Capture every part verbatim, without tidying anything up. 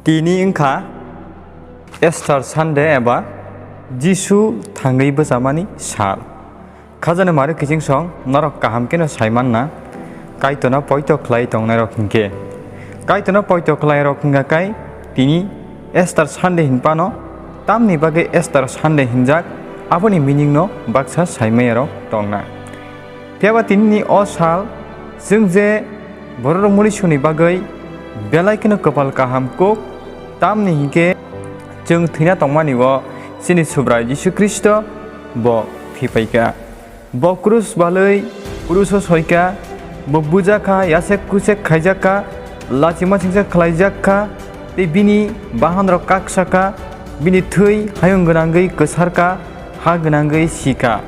Tini wngkha Easter Sunday eba Jisu thangwi bwchamani sal. Khajani mari kiching song norok kaham kheno sai manna, Kaitorno poito khlai tongnairok hinkhe. Kaitorno poito khlairok hingkha kai tini Easter Sunday hinphano tamni bagwi Easter Sunday hinjak, aboni meaning no baksa saimaiyarok tongna. Phiya ba tinini o sal, chwng je bororok munisuni bagwi belai kheno kwpal kaham kuk, tamni hinkhe chwng thwina tongmani o chini Subrai Jisu Khristo bo thwipaikha. Bo krus balwi kruso soikha, bo bujakha, yasek kusek khaijakha, lachima singsa khlaijakha, tei bini bahanrok kaksakha, bini thwi hayung gwnangwi kwsarkha, ha gwnangwi sikha.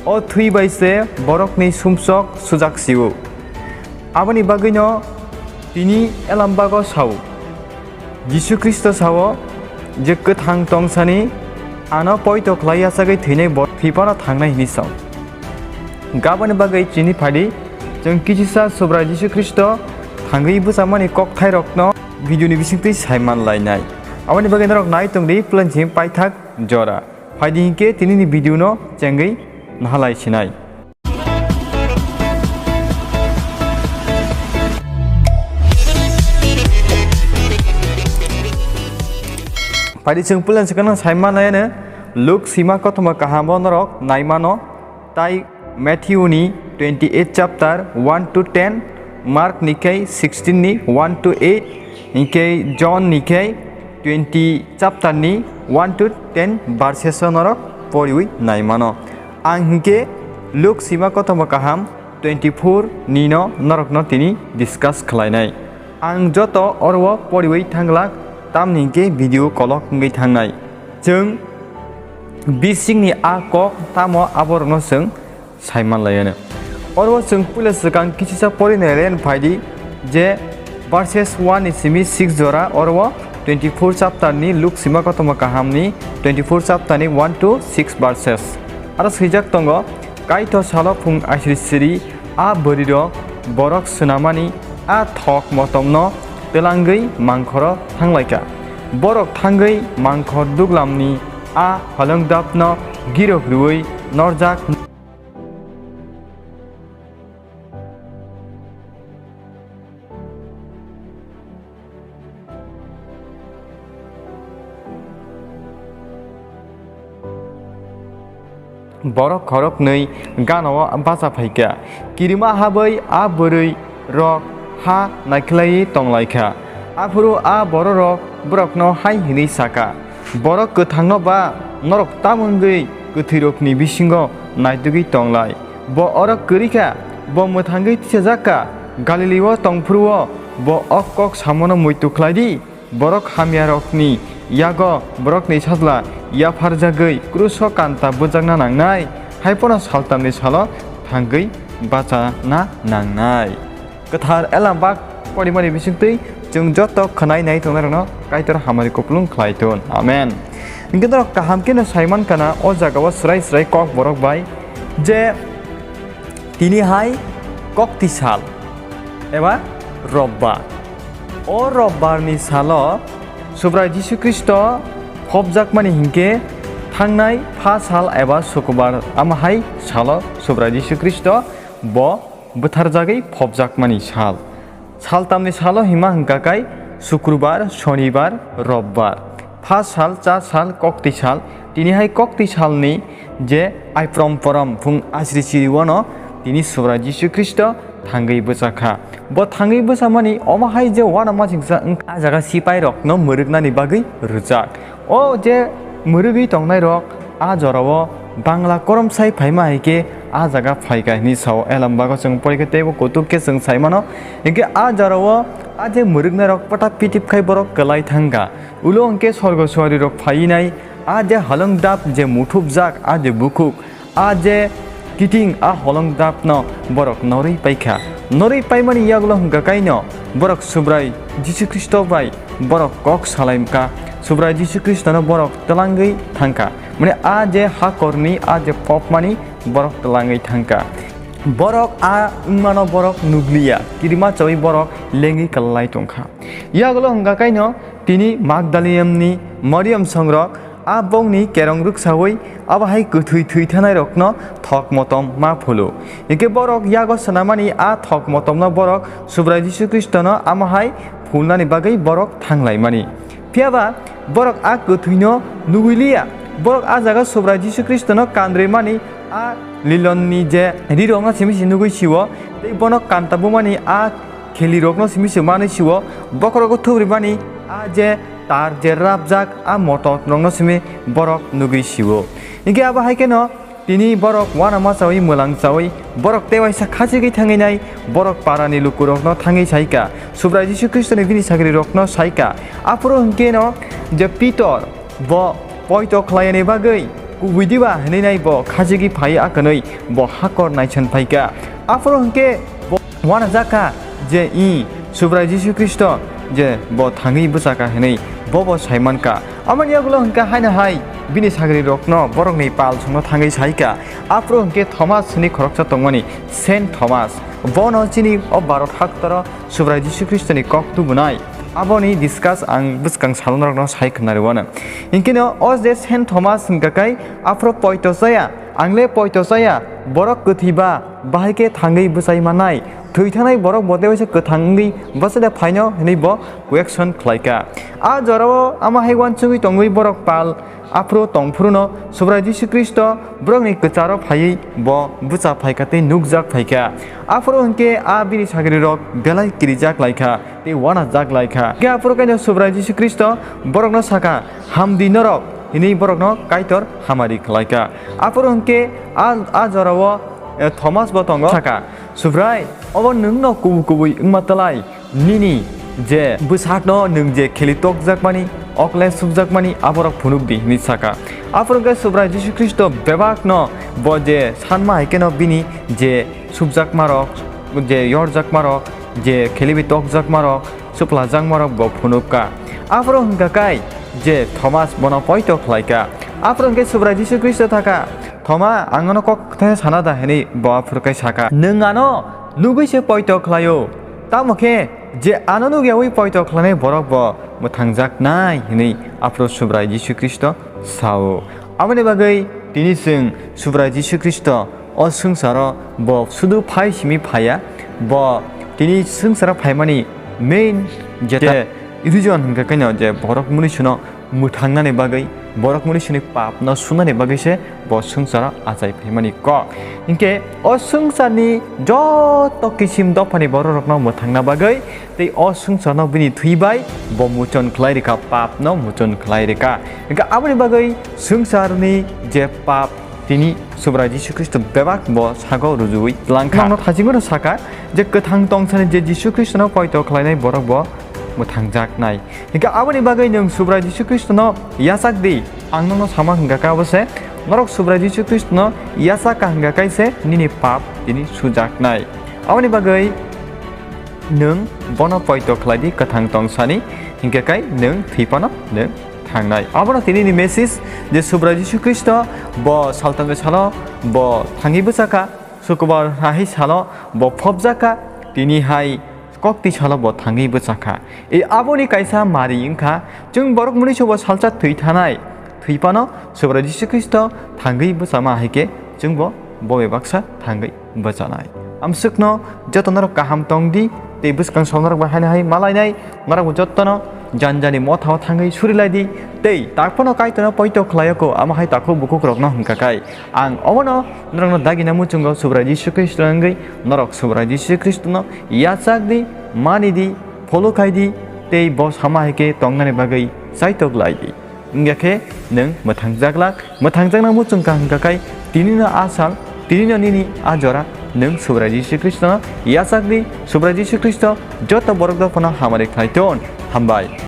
O thwi bai se borokni sumsok sujak sio. Aboni bagwino tini Elambago sao, Jisu Khristo sao je, "Kwthang tongsani ano poito khlai yachagwi thwinai bo thwipano thangnai," hwnwi sao. Gaboni bagwi chini phaidi chwng kichisa Subrai Jisu Khristo thangwi bwchamani kokthairokno video ni bisingtwi sai manlainai. Aboni bagwi norok nai tongdi plan chini paithak jora. Phaidi hinkhe tinini video no chengwi nahalai sinai. Phaidi chwng puila swkang sai manai ano Luk sima kothoma kaham o norok nai mano, tai Matthew ni twenty eight chapter one to ten, Mark ni khe sixteen ni one to eight, hinkhe John ni khe twenty chapter ni one to ten verses o norok poriwi nai mano. Ang hinkhe Luk sima kothoma kaham twenty four ni no norokno tini discuss khlainai. Ang joto oro poriwi thanglak, tamni hinkhe video kolok wngwi thangnai. Chwng bisingni a kok tamo aborokno chwng sai manlaiano. Oro chwng puila swkang kichisa porinai len phaidi je verses one ni simi six jora, oro twenty four chapter ni Luk sima kothoma kaham ni twenty four chapter ni one to six verses. Aro swijak tongo, Kaitor salo phung aisri siri a bwrwirok borok swnamani a thok motomno twlangwi mangkhoro thanglaikha. Borok thangwi mangkhor duglamni a holongdapno girok rwui norjak. Borok khoroknwi gana-o bacha phaikha. Kirima habwi a bwrwi rok ha naikhlaiwi tonglaikha. Aphuru a bororok borokno hai hwnwi sakha, "Borok kwthangno ba norok tamo wngwi kwthwirokni bisingo naitugwi tonglai? Bo oro kwrwi kha, bo mwthangwi tisajak kha, Galili-o tong phuru-o bo o kok samono muitu khlai di." Borok hamyarokni yago borokni sajla yapharjagwi kruso kanta bujakna nangnai, hai phano saltamni salo thangwi bachana nangnai. Kwthar Elam bak porimani bisingtwi chwng joto khwnai nai tongnairokno Kaitor hamari kupulung khlai thun. Amen. Hinkhe norok kaham kheno sai mankha na, o jagao swrai swrai kok borok bai je tini hai kokti sal eba robbar. O robbarni salo Subrai Jisu Khristo phobjakmani hinkhe thangnai pha sal eba sukubar, ama hai salo Subrai Jisu Khristo bo butharjagwi phobjakmani sal. Saltamni salo hima hwnkha kai Sukrubar, Shonibar, Robbar. Pha sal, cha sal, kokti sal, tini hai kokti salni je aiprom porom phung asri siri wano tini Subrai Jisu Khristo thangwi bwchakha. Bo thangwi bwchamani omo hai je uanama singsa wng-, a jaga sipai rokno mwrwknani bagwi rwjak. O je mwrwgwi tongnai rok a jorao Bangla koromsai phaima hai khe a jaga phaikha hinwi sao. Elam bago chwng porikha teibo kutuk khe chwng saimano. Hinkhe a jorao a je mwrwknai rok pata pitip khai borok kwlai thangkha. Ulo hinkhe sorgo suari rok phainai a je halong dap je muthupjak a je bukhuk. A je kiting a holong dapno borok norwi paikha. Norwi paimani yagulo hwnkha kaino borok Subrai Jisu Khristo bai borok kok salaimkha. Subrai Jisu Khristono borok twlangwi thangkha. Mane a je hakorni a je popmani borok twlangwi thangkha. Borok a wngmano borok nugliya. Kirima chawi borok lengwi kwlai tongkha. Yagulo hwnkha kaino Tini Magdaliumni Mariam songrok a bongni kerong rwksaui abo hai kwthwi thwi thanairokno thok motom ma phulu. Hinkhe borok yago swnamani a thok motomno borok Subrai Jisu Khristono amo hai phulnani bagwi borok thanglaimani. Phiyaba borok a kwthwino nugwi liya. Borok a jaga Subrai Jisu Khristono kandrwimani a lilonni je rirokno simi se nugwi sio, tei bono kanta bumani a khelirokno simi se manwi sio, bokhorogo thubrimani a je tar je rabjak a motongrokno simi borok nugwi sio. Hinkhe abo hai kheno tini borok uanamasao mwlangsaui borok tei waisa khachigwi thangwi nai, borok parani lukurokno thangwi saikha, Subrai Jisu Khristoni bini sagrirokno saikha. Aphuru hinkhe no je Pitor bo poito khlaini bagwi kubui diba hwnwi nai bo khachigwi phai akwnwi bo hakor naisang phaikha. Aphuru hinkhe bo uanajakha je i Subrai Jisu Khristo je bo thangwi bwchakha hwnwi bobo saimankha. Amoni yagulo hinkhe haino hai bini sagrirokno borokni pal songno thangwi saikha. Aphuru hinkhe Thomas hwnwi khoroksa tongmani, Saint Thomas, bono chini o Bharat haktoro Subrai Jisu Khristoni kok tubunai. Aboni discuss ang bwskang salo norokno sai khna rwano. Hinkhe no o je Saint Thomas hinkha khe aphuru poito chaya, ang le poito chaya, borok kwthwi ba bahai khe thangwi bwchai manai, thwi thanai borok bo tei waisa kwthang wngwi bwchada phaino hwnwi bo question khlaikha. A jorao ama hai uansugwi tongwi borok pal aphuru tongphuruno Subrai Jisu Khristo borokni kwcharo phaiwi bo bwcha phaikha tei nukjak phaikha. Aphuru hinkhe a bini sagrirok belai kirijak laikha tei uanajak laikha. Hinkhe aphuru kaino Subrai Jisu Khristo borokno sakha, "Hamdi norok," hwnwi borokno Kaitor hamari khlaikha. Aphuru hinkhe a, a jorao, eh, Thomas bo tongo, sakha, "Subrai, obo nwngno kubu kubui wngma twlai?" Nini je bwsakno nwng je kheli tokjakmani, okle subjakmani aborok phunuk di, hwnwi saka. Aphuru khe Subrai Jisu Khristo bebakno bo je sanma hai kheno bini je subjakmarok, je yorjakmarok, je khelibi tokjakmarok, suplajakmarok bo phunukka. Aphuru hwnkha kai je Thomas bono poito khlaika. Aphuru hwnkhe Subrai Jisu Khristo thaka, "Thoma, ang nono kok kwthai sana da?" hwnwi bo aphuru khe saka. "Nwng ano nugwi se poito khlaio, tamo khe je ano nukyaui poito khlainai borok bo mwthangjaknai," hwnwi aphuru Subrai Jisu Khristo sao. Aboni bagwi tini chwng Subrai Jisu Khristo o swngcharo bo sudu phai simi phaiya, bo tini swngcharo phaimani main je reason hwnkhe kaino je borok mwnwi suno mwthangnani bagwi, borok mwnwi sini papno sunani bagwi se bo swngcharo achai phaimani kok. Hinkhe o swngcharni joto kisim dophani bororokno mwthangna bagwi tei o swngcharno bini thwi bai bo muchon khlai rikha, papno muchon khlai rikha. Hinkhe aboni bagwi swngcharni je pap tini Subrai Jisu Khristo bebak bo sago rujuwi tlangkha. Nokno thachingmano saka je kwthang tongsani je Jisu Khristono poito khlainai borok bo mwthangjaknai. Hinkhe aboni bagwi nwng Subrai Jisu Khristono yachak di. Ang nokno sama hwnkha khe abo se, norok Subrai Jisu Khristono yachak ka hwnkha khe se nini pap tini sujaknai. Aboni bagwi nwng bono poito khlai di kwthang tongsani, hinkhe khe nwng thwi phano nwng thangnai. Abono tini ni message je Subrai Jisu Khristo bo saltangwi salo bo thangwi bwchakha, Sukubar hai salo bo phobjakha, tini hai kokti salo bo thangwi bwchakha. E aboni kaisa mari wngkha, chwng borok mwnwi sobo salsa thwi thanai, thwi phano Subrai Jisu Khristo thangwi bwchama hai khe chwngbo bo bai baksa thangwi bwchanai. Amswkno joto norok kaham tong di, tei bwskang sal norok bai haino hai malainai, norok bo jotono janjani mothao thangwi suri lai di, tei tak phano Kaitorno poito khlai o kho, amo hai takhuk bukhuk rokno hwnkha khai. Ang obono norokno dagina muchungo Subrai Jisu Khristo wngwi norok Subrai Jisu Khristono yachak di, mani di, follow khai di, tei bo sama hai khe tongnani bagwi chaitok lai di. Wngya khe nwng mwthangjaglak, mwthangjakna muchung kha hwnkha khai tinino a sal, tinino nini a jora nwng Subrai Jisu Khristono yachak di, Subrai Jisu Khristo joto borok dophano hamari khlai ton. Hambai.